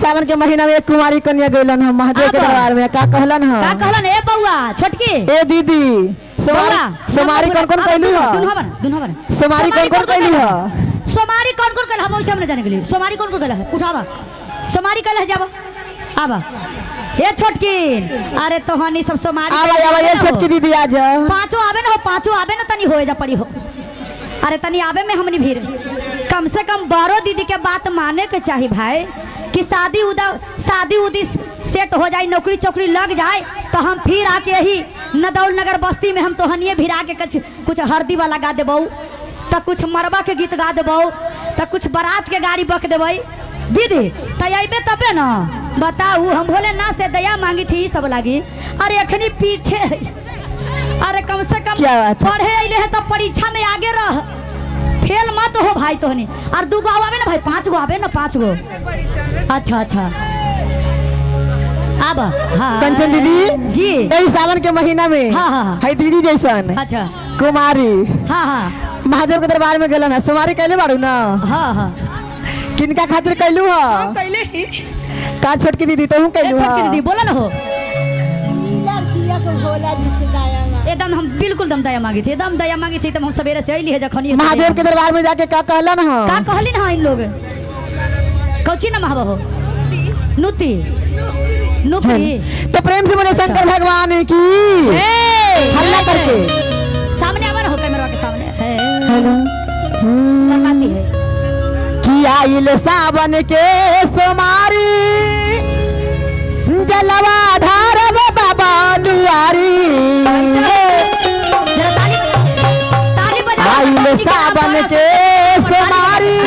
सावन के महीना में एक कुमारी कन्या गइलन हम महादेव के आब। दरबार में, का कहलन का हम? कहलन ए बउआ छोटकी? ए दीदी, सोमारी बउआ, सोमारी कौन कौन कैलू दुनू ह? हवन, दुनू हवन। सोमारी कौन कौन कैलू ह? सोमारी कौन कौन कैल हम वैसे हमने जाने के लिए। सोमारी कौन कौन कैल है? उठावा, सोमारी कैल है, जावा आवा ए छोटकी। अरे तोहनी सब सोमारी आवा कैल आवा है ए ना हो। छोटकी दीदी आ जा। पांचों आवे ना हो, पांचों आवे ना, तनी होए जा पड़ी हो। अरे तनी आवे में हमनी भीड़ कम से कम 12 दीदी के बात माने के चाही भाई, कि शादी उदा शादी उदी सेट हो जाए, नौकरी चौकरी लग जाए तो हम फिर आके यही नदौल नगर बस्ती में हम तोहनिए भिरा के कुछ कुछ हरदी वाला गा देबौ, तो कुछ मरबा के गीत गा देबौ, तो कुछ बारात के गाड़ी बक देबै दीदी। तो अबे तबे ना बताऊ, हम भोले ना से दया मांगी थी ई सब लागी। अरे अखनी पीछे है। अरे कम से कम क्या बात है? पढ़े अइले है तो परीक्षा में आगे रह, फेल मत हो भाई तोहनी। और दू गो आवे ना भाई, 5 गो आवे ना, 5 गो। अच्छा अच्छा आब हाँ। कंचन दीदी जी। यही सावन के महीना में हाँ, हाँ, हाँ। है दीदी जैसन अच्छा कुमारी हाँ हाँ महादेव के दरबार में गलन है, सोमारी कैले बाड़ू ना? हाँ हाँ। किनका खातिर कैलू ह? कैले ही। का छोटकी दीदी तोहू ए कैलू छोटकी दीदी ह? बोला ना हो। एकदम हम बिल्कुल दम दया मांगी थी, एकदम दया मांगी थी, तब हम सवेरे से अइली है जखनी महादेव के दरबार में जाके का कहलन ह? का कहली ना इन लोग? कौची ना महाबा हो? नुती नुकरी। तो प्रेम से बोले शंकर भगवान की। ए, हल्ला करके। सामने आवा ना हो, कैमरा के सामने है। हेलो। शर्माती है। कि आइल सावन के सोमारी जलवा ढारब बाबा दुआरी। जरा ताली बजाओ, ताली बजाओ। आइल सावन के सोमारी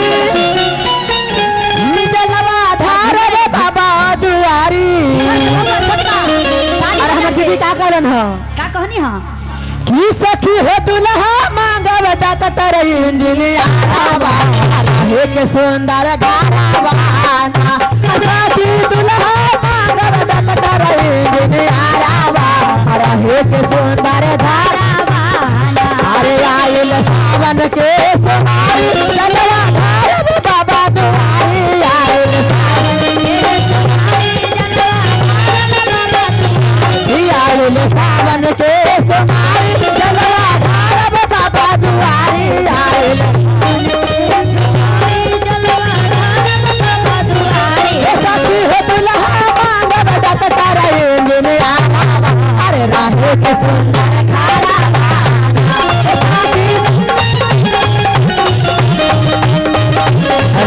जलवा ढारब बाबा दुआरी। अरे हमर दीदी का कहलन ह? का कहनी हाँ? की सखी हो दुल्हा मांगब डॉक्टर इंजीनियर रहे के सुंदर घरवाना। सखी दुल्हा मांगब डॉक्टर इंजीनियर रहे के सुंदर घरवाना। अरे आइल सावन के सोमारी जलवा ढारब बाबा दुआरी। आइल सावन के सोमारी आइल सावन के सोमारी जलवा ढारब बाबा दुआरी। आइल हे सखी हो दुल्हा मांगब डॉक्टर इंजीनियर अरे राहे के सुंदर घरवाना। हे सखी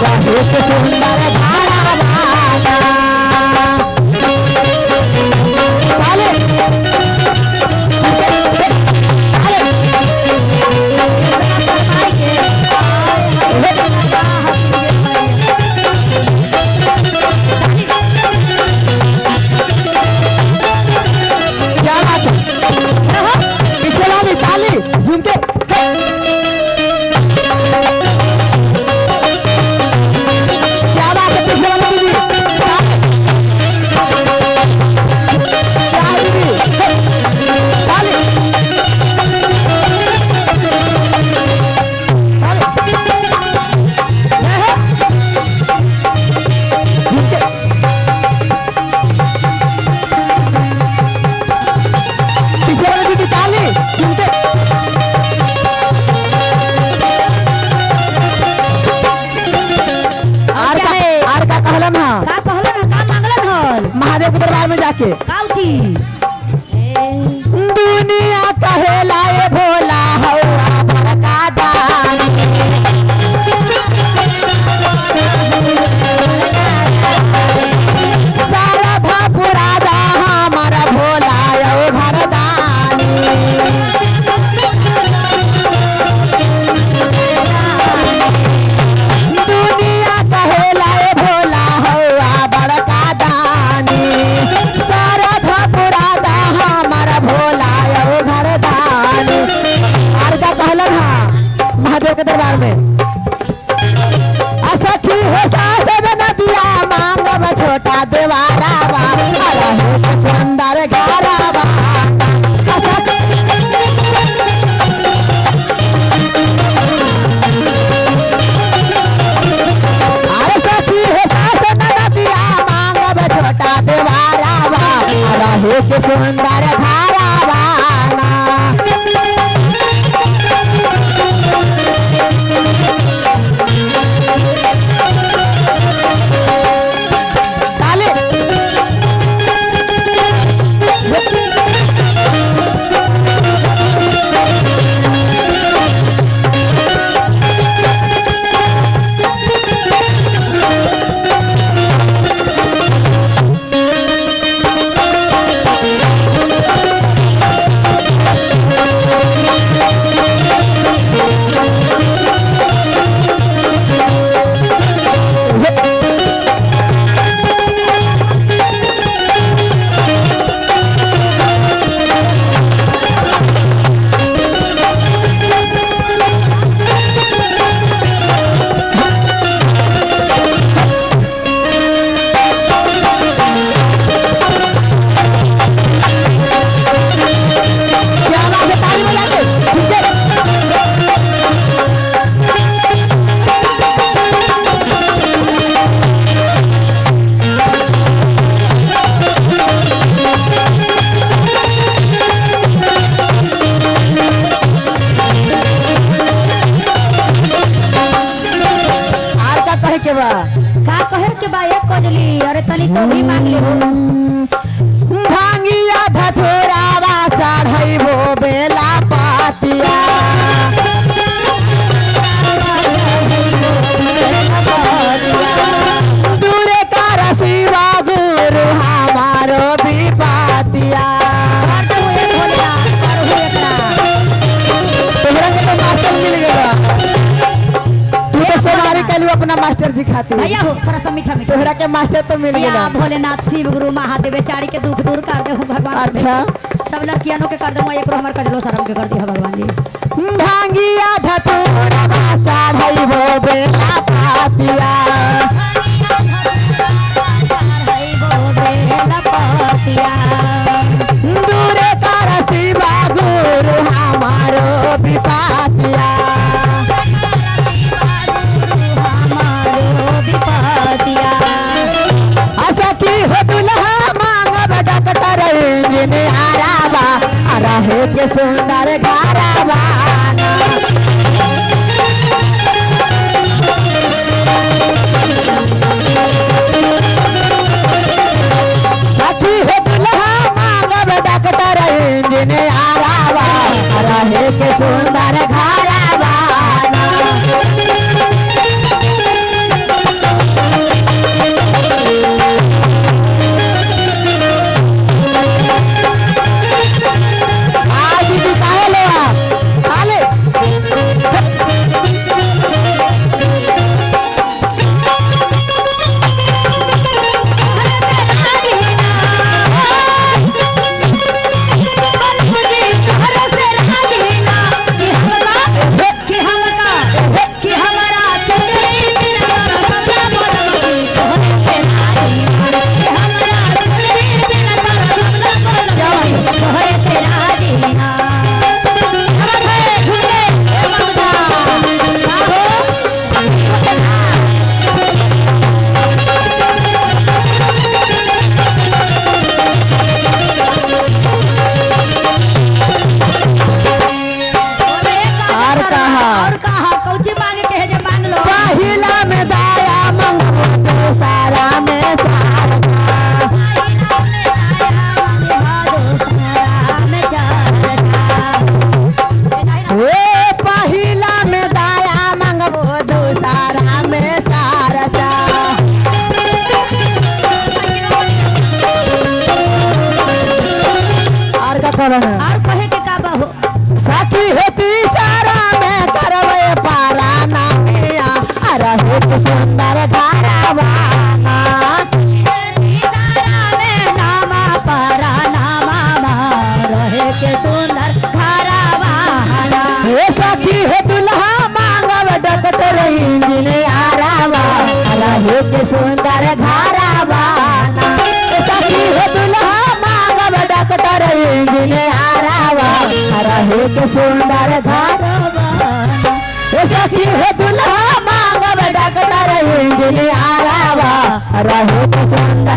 राहे के सुंदर घरवाना। ताले ताले। क्या बात है? पीछे वाली ताली झुमके। क्या बात है पीछे वाली दीदी ताली। क्या है दीदी? हे, ताली ताली झुमके। पीछे वाली दीदी ताली झुमके। आर का आर का कहलन हा? का कहलन, का मांगलन हल? महादेव के दरबार में जाके काउची दुनिया कहेला ए भोला हौआ बड़का दानी। शारदा पुरादा हमारा भोला यौ घरदानी। दुनिया कहेला ए भोला हौआ बड़का दानी। शारदा पुरादा हमारा भोला यौ घरदानी। आर कहे के बा? का कहे के बा एक कजली? अरे तनी तो भी मांग ले हो। भांगिया धतुरावा चढ़ैबो बेला पातिया। दूर कर शिवा गुरु हमारो विपातिया। कर दे एक भोलिया, कर हो एकरा। तोहरा के तो मास्टर मिल गया। तू तो सोमारी कलू अपना मास्टर जी खातिर। भैया हो थोड़ा सा मीठा मीठा। तोहरा के मास्टर तो मिल भैया गया। भोलेनाथ शिव गुरु महादेव बेचारी के दुख दूर कर दे हो भगवान। अच्छा। सब लड़कियानों के कर दे, एकरो हमर कजलो शरम के कर दी भगवान जी। भांगिया धतूरवा चढ़ैबो बेला पातिया। दूर कर शिवा गुरु हमारो विपातिया। असखी हो दुल्हा मांगब डॉक्टर इंजीनियरवा, रहे के सुंदर घरवा। सखी हो दुल्हा मांगब डॉक्टर इंजीनियरवा, रहे के सुंदर घरवा। आज दीदी काहे ले आप आले। क्या बात है? और कहा? और कहा कौची मांगे के है जे मांग लो। पहिला में दाया मंगो दूसरा में चार ए पहिला में दाया मंगबो दूसरा में चार चार। और का करना? और कहे के का बा हो? सखी होती सारा में करवे पारा नामिया, रहे के सुंदर घरवाना। हे सखी हे दुल्हा मांगब डॉक्टर इंजीनियरवा, रहे के सुंदर घरवाना। हे सखी हे दुल्हा मांगब डॉक्टर इंजीनियरवा, रहे के सुंदर घरवाना। हे सखी हे दुल्हा मांगब डॉक्टर इंजीनियरवा, रहे के सुंदर